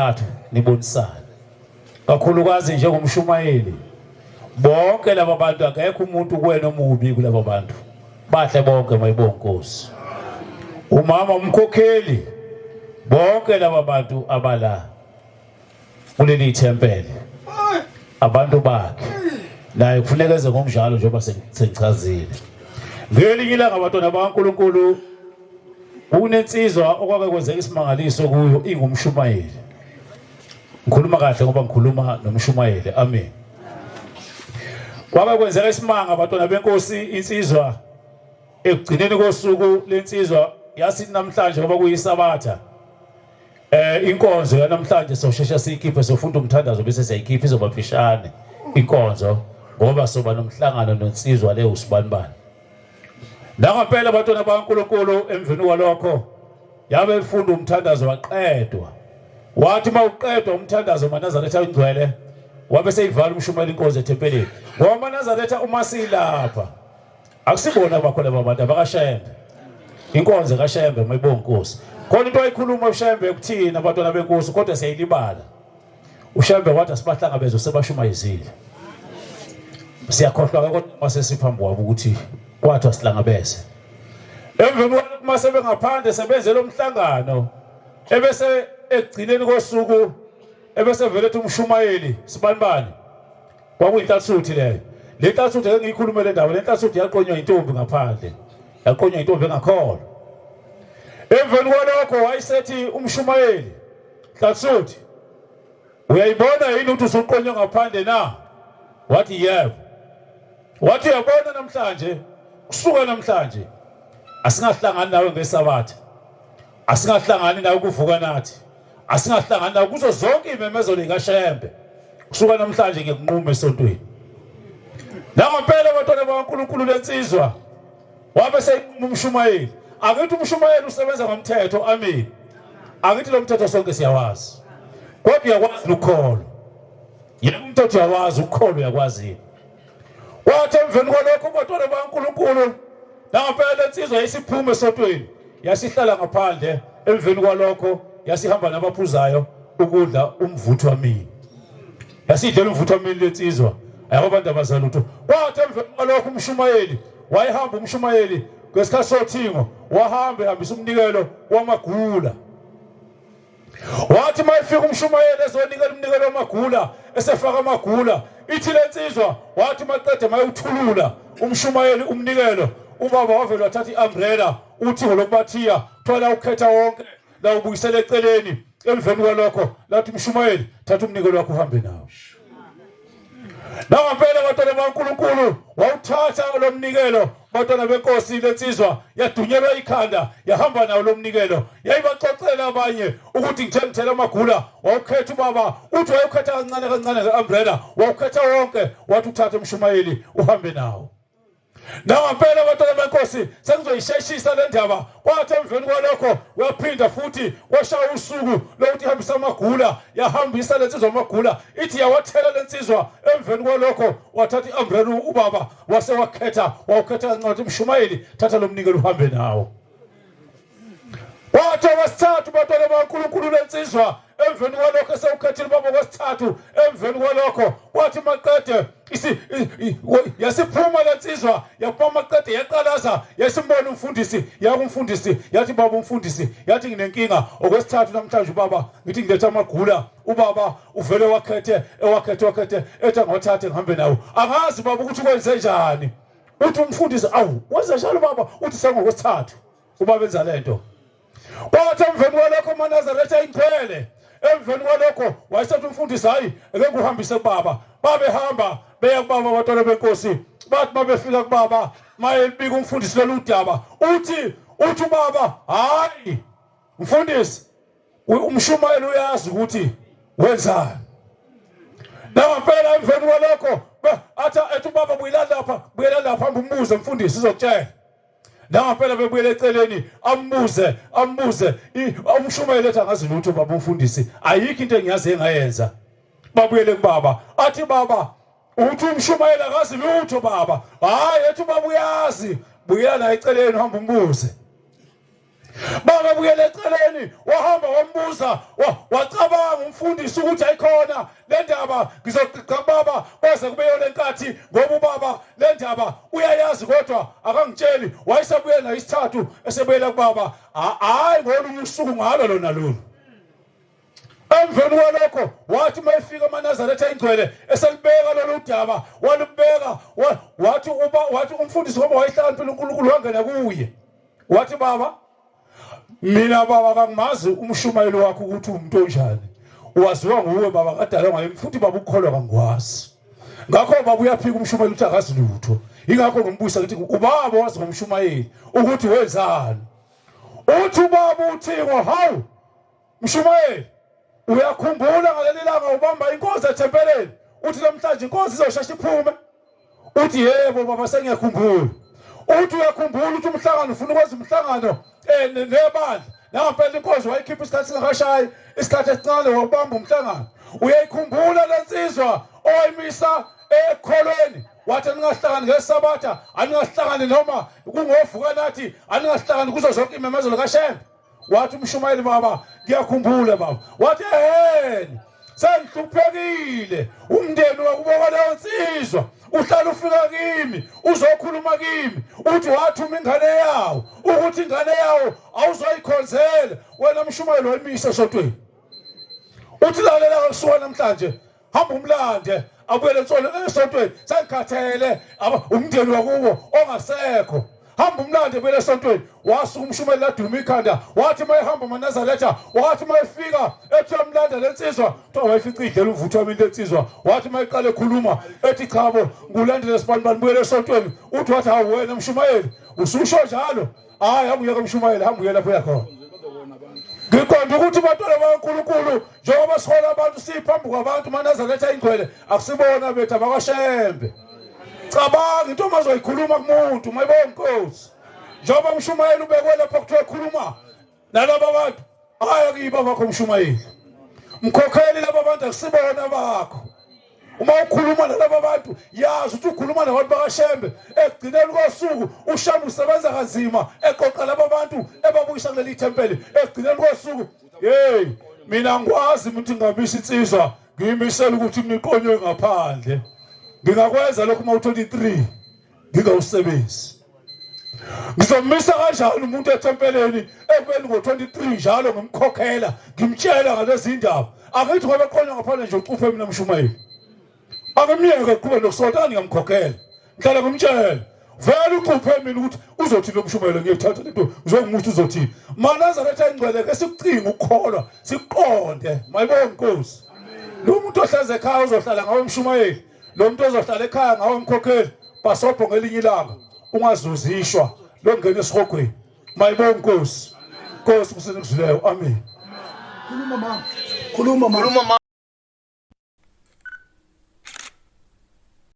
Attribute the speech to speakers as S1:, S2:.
S1: Thathu nibonisane. Kakhulukazi njengomshumayeli bonke laba bantu akekho umuntu kuwena omubi kulaba bantu. Bahle bonke mayibonke Nkosi. Umama umkhokheli bonke laba bantu abala kuleli thempeli abantu bakhe naye kufuneka eze ngokunjalo njengoba sengichazile. Ngelinye ilanga abantwana bakaNkulunkulu kunensizwa okwake kwenzeka isimangaliso kuyo ingumshumayeli. Ngikhuluma kahle ngoba ngikhuluma nomshumayeli. Amen. Kwake kwenzeka isimanga abantwana benkosi insizwa ekugcineni kosuku lensizwa yasithi namhlanje ngoba kuyisabatha inkonzo yanamhlanje soshesha siyikhiphe sofunda umthandazo bese siyayikhipha izoba mfishane inkonzo ngoba soba nomhlangano nonsizwa le usibanibani. Nangempela abantwana bakaNkulunkulu emveni kwalokho yabe ifunda umthandazo waqedwa. Wathi uma uqedwa umthandazo maNazaretha ingcwele wabe seyivala umshumayeli inkonzo ethempelini. Ngoba amaNazaretha uma silapha akusibona abakhona babantu abakaShembe. Inkonzo kaShembe mayibonga inkosi. Khona into ayikhuluma uShembe kuthina abantwana benkosi kodwa siyayilibala. UShembe wathi asibahlangabeze usebashumayezile. Siyakhohlwa ke kodwa mase siphambi kwabo ukuthi kwathi asihlangabeze. Emveni kwalokho mase bengaphandle sebenze lo mhlangano ebese ekugcineni kosuku ebese vele ethi umshumayeli sibanibani kwakuyinhlathuthi leyo. Le nhlathuthi ake ngiyikhulume le ndaba le nhlathuthi yaqonywa intombi ngaphandle yaqonywa intombi engakholwa. Emveni kwalokho wayesethi umshumayeli Hlatsuthi, uyayibona yini ukuthi usuqonywe ngaphandle na? Wathi yebo. Wathi uyabona namhlanje, kusuka namhlanje asingahlangani nawe ngesabatha, asingahlangani nawe kuvuka nathi, asingahlangani nawe kuzo zonke iy'memezo likaShembe. Kusuka namhlanje ngiyakunquma esontweni. Nangempela abantwana bakaNkulunkulu lensizwa wabe seyinquma umshumayeli. Angithi umshumayeli usebenza ngomthetho, amen. Angithi lo mthetho sonke siyawazi. Kodwa uyakwazi ukukholwa. Yebo umthetho uyawazi, ukukholwa uyakwazi yini? Kwathi emveni kwalokho abantwana bakaNkulunkulu nangempela lensizwa yayisiphuma esotweni yasihlala ngaphandle emveni kwalokho yasihamba nabaphuzayo ukudla umvuthu wamini. Yasidlela umvuthu wamini lensizwa ayabo abantu abazalutho. Kwathi emveni kwalokho umshumayeli wayehamba umshumayeli ngesikhathi sothingo wahamba ehambisa umnikelo wamagula. Wathi uma efika umshumayeli ezonikela umnikelo wamagula esefaka amagula ithi lensizwa wathi maqede mayewuthulula umshumayeli umnikelo ubaba wavele wathatha i-umbrella uthingo lokubathiya thola ukhetha wonke la ubuyisela eceleni emveni kwalokho lathi umshumayeli thatha umnikelo wakho uhambe nawo. Nangempela bantwana baNkulunkulu wawuthatha lo mnikelo bantwana benkosi lensizwa yadunyelwa ikhanda yahamba nawo lo mnikelo yayibaxoxela abanye ukuthi ngithe ngithela amagula wawukhetha ubaba uthi wayewukhetha kancane kancane nge-umbrella wawukhetha wonke wathi uthathe umshumayeli uhambe nawo. Nangempela abantwana benkosi sengizoyisheshisa le ndaba. Kwathi emveni kwalokho waphinda futhi kwashaya usuku lokuthi ihambise amagula, yahambisa le nsizwa amagula, ithi yawathela le nsizwa. Emveni kwalokho wathatha i-umbrella ubaba wase wakhetha, wawukhetha kancane umshumayeli, thatha lo mnikelo uhambe nawo. Kwathi okwesithathu bantwana bakaNkulunkulu lensizwa emveni kwalokho esewukhethile ubaba kwesithathu emveni kwalokho kwathi maqede yasiphuma lensizwa yaphuma maqede yaqalaza yasimbona umfundisi yakumfundisi yathi baba umfundisi yathi nginenkinga okwesithathu namhlanje ubaba ngithi ngiletha amagula ubaba uvele wakhethe ewakhethe wakhethe ethi angawathathe ngihambe nawo angazi baba ukuthi kwenze njani uthi umfundisi awu wenze njalo baba uthi sengokwesithathu ubaba enza lento kwathi emveni kwalokho amaNazaretha ingcwele emveni kwalokho wayesethi umfundisi hayi eke kuhambise kubaba babehamba beya kubaba abantwana benkosi bathi babefika kubaba maye libika umfundisi lolu daba uthi uthi ubaba hayi mfundisi Umshumayeli uyazi ukuthi wenzani. Nangempela emveni kwalokho athi ethi ubaba buyela lapha buyela lapha hamba umbuze mfundisi uzokutshela. Nangempela bebuyela eceleni ambuze ambuze umshumayeli ethi angazi lutho baba umfundisi ayikho into engiyazi engayenza. Babuyele kubaba athi baba uthi umshumayeli akazi lutho baba. Hayi ethi ubaba uyazi buyela naye eceleni hamba umbuze. Baba buyela eceleni, wahamba wambuza, wacabanga umfundisi ukuthi ayikhona le ndaba, ngizoqiqa baba kwaze kube yona nkathi, ngoba ubaba le ndaba uyayazi kodwa akangitsheli. Wayesebuyela isithathu, esebuyela kubaba, hayi ngolunye usuku ngalo lona lolu. Emveni kwalokho wathi uma efika amaNazaretha ingcwele eselibeka lolu daba, walubeka wathi uba wathi umfundisi ngoba wayehlakaniphile uNkulunkulu wangena kuye, wathi baba mina baba kangimazi umshumayeli wakho ukuthi umuntu onjani, waziwa nguwe baba kadala ngaye, futhi baba ukukholwa kangikwazi. Ngakho baba uyaphika umshumayeli ukuthi akazi lutho, ingakho ngimbusa ngithi ubaba wazi ngomshumayeli ukuthi wenzani. Uthi ubaba uThingo, hawu Mshumayeli, uyakhumbula ngaleli langa ubamba inkosi ethempeleni, uthi namhlanje inkosi izoshesha iphume? Uthi yebo baba, sengiyakhumbula. Uthi uyakhumbula ukuthi umhlangano ufuna ukwenza umhlangano nebandla, nangampela inkosi wayikhipha isikhathi singakashayi, isikhathi esincane wawubamba umhlangano. Uyayikhumbula le nsizwa owayimisa ekholweni, wathi aningahlangani ngesabatha, aningahlangani noma kungovuka nathi, aningahlangani kuzo zonke imemezelo kaShembe. Wathi umshumayeli, baba ngiyakhumbula baba. Wathi eheni, sengihluphekile, umndeni wakubo kwaleyo nsizwa uhlala ufika kimi uzokhuluma kimi, uthi wathuma ingane yawo ukuthi ingane yawo awuzoyikhonzela wena mshumayeli, wayimisa esontweni. Uthi lalela kusuka namhlanje hamba umlande abuyele esontweni, sengikhathele umndeni wakubo ongasekho, hamba umlande ebuyele esontweni. Wasuka umshumayeli laduma ikhanda, wathi uma ehamba amaNazaretha, wathi uma efika ethi uyamlanda le nsizwa, kuthiwa wayefica idlela umvutho wami le nsizwa. Wathi uma eqala ekhuluma ethi chabo ngulandele sibanibani buyele esontweni, uthi wathi hawu wena mshumayeli ususho njalo, hayi hamba uyeke mshumayeli, hamba uye lapho uyakhona. Ngiqonda ukuthi bantwana bakaNkulunkulu, njengoba sihola abantu siphambi kwabantu maNazaretha ingcwele, akusibona bethu abakwaShembe. Cabanga into omazoyikhuluma kumuntu, mayibonga inkosi. Njengoba umshumayeli ubekwe lapho kuthiwa khuluma nalaba bantu, hhayi akuyibo bakho umshumayeli. Mkhokheli laba bantu akusibona bakho. Uma ukhuluma nalaba bantu, yazi ukuthi ukhuluma nabantu bakaShembe. Ekugcineni kosuku uShembe usebenza kanzima eqoqa laba bantu ebabuyisa kuleli thempeli. Ekugcineni kosuku, hey, mina ngikwazi ukuthi ngingamisa insizwa ngiyimisele ukuthi niqonywe ngaphandle. Ngingakwenza lokhu uma u-23 ngingawusebenzi. Ngizomisa kanjani umuntu ethempeleni ekubeni ngo-23 njalo ngimkhokhela ngimtshela ngalezi ndaba? Angithi ngoba eqonywa ngaphandle nje ucuphe mina mshumayeli, akimyeke qhube nokusonta, ngiyamkhokhela ngihlala ngimtshela vele ucuphe mina ukuthi uzothi lo mshumayelo ngiyothatha lento ngizomuthi uzothi maNazaretha ingcwele ke sikucinga ukukholwa sikuqonde. Mayibonge inkosi. Lo muntu ohleze ekhaya uzohlala ngawe mshumayeli, lo muntu ozohlala ekhaya ngawe mkhokheli, bhasobho ngelinye ilanga ungazuzishwa lokungena esihogweni. Mayibonge inkosi. Nkosi kusinikuzileyo. Amen.
S2: Khuluma mama. Khuluma mama.